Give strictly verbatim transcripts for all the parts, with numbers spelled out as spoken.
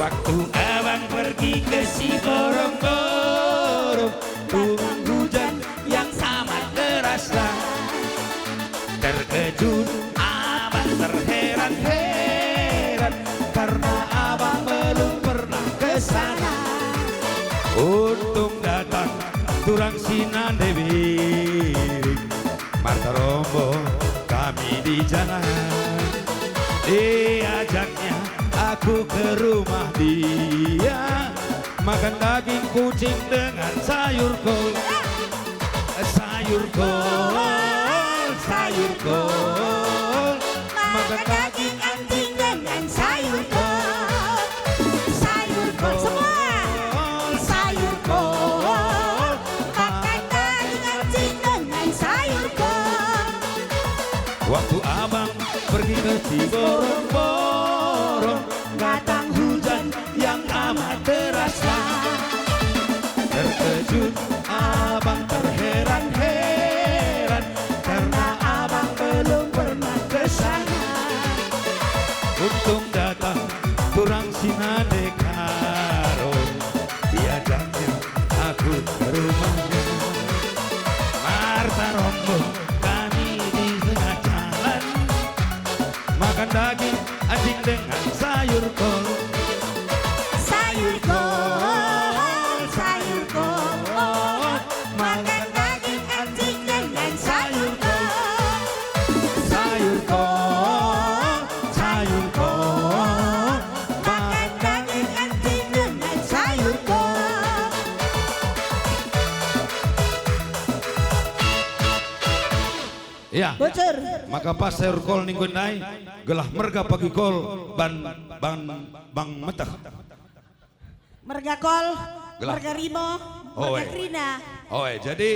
Waktu abang pergi ke Siborong-borong, turun hujan yang amat deraslah. Terkejut abang terheran-heran karena abang belum pernah ke sana. Untung datang turang si nande biring, marta rombong kami di jalan. Diajaknya aku ke rumah dia, makan daging kucing dengan sayur kol. Sayur kol, sayur kol, makan daging anjing dengan sayur kol. Sayur kol, semua. Sayur kol, makan daging anjing dengan sayur kol. Waktu abang pergi ke Siborong-borong, datang hujan yang amat deraslah. Terkejut abang terheran-heran karena abang belum pernah ke sana. Untung datang turang si nande Karo, diajaknya aku ke rumahnya. Marta rombong kami di tengah jalan, makan daging anjing dengan sayur kol. Sayur kol, sayur kol, makan daging anjing dengan sayur kol. Sayur kol, sayur kol, makan daging anjing dengan sayur kol. Ya. Bocor. Maka pas sayur kol ningku ndai, gelah merga pagi kol ban, ban, bang meteh. Merga kol, gelah. Merga rimo, oh, merga eh. Kerina. Oh, eh, jadi,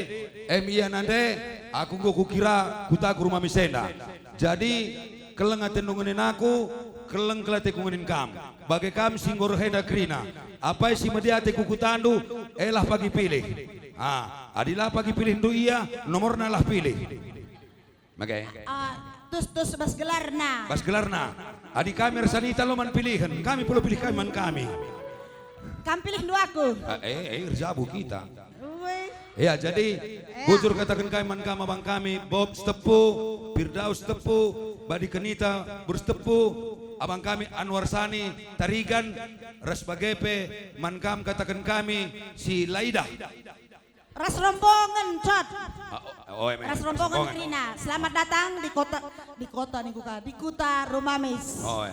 em, ia nande, aku enggo kukira kutaku rumah misenda. Jadi, keleng atendu ngenen aku, keleng kal ateku ngenen kam. Bage kam si enggo reh enda kerina. Apai si medi ateku kutandu, elah pagi pilih. Ah, adi la pagi pilihndu ia, nomorna lah pilih. Mage. Ah, tus-tus bas gelarna. Bas gelarna. Adi kami ersanita lo man pilihen, kami pe lo pilih kami man kami. Kam pilihndu aku. Ah, eh, eh, erjabu kita. Uwe. Ya, jadi, eh, bujur kataken kami man kam abang kami, Bob Sitepu, Firdaus Sitepu, Badi Kenita, Bur Sitepu, abang kami Anwar Sani, Tarigan, ras bage pe man kam kataken kami si Laidah. Ras rombongen, Cot. Ah, oh, oh, em, em, ras rombongen, ras rombongen kerina. Selamat datang di kota, di kota nih, kuka, di kuta Rumamis. Oh, eh.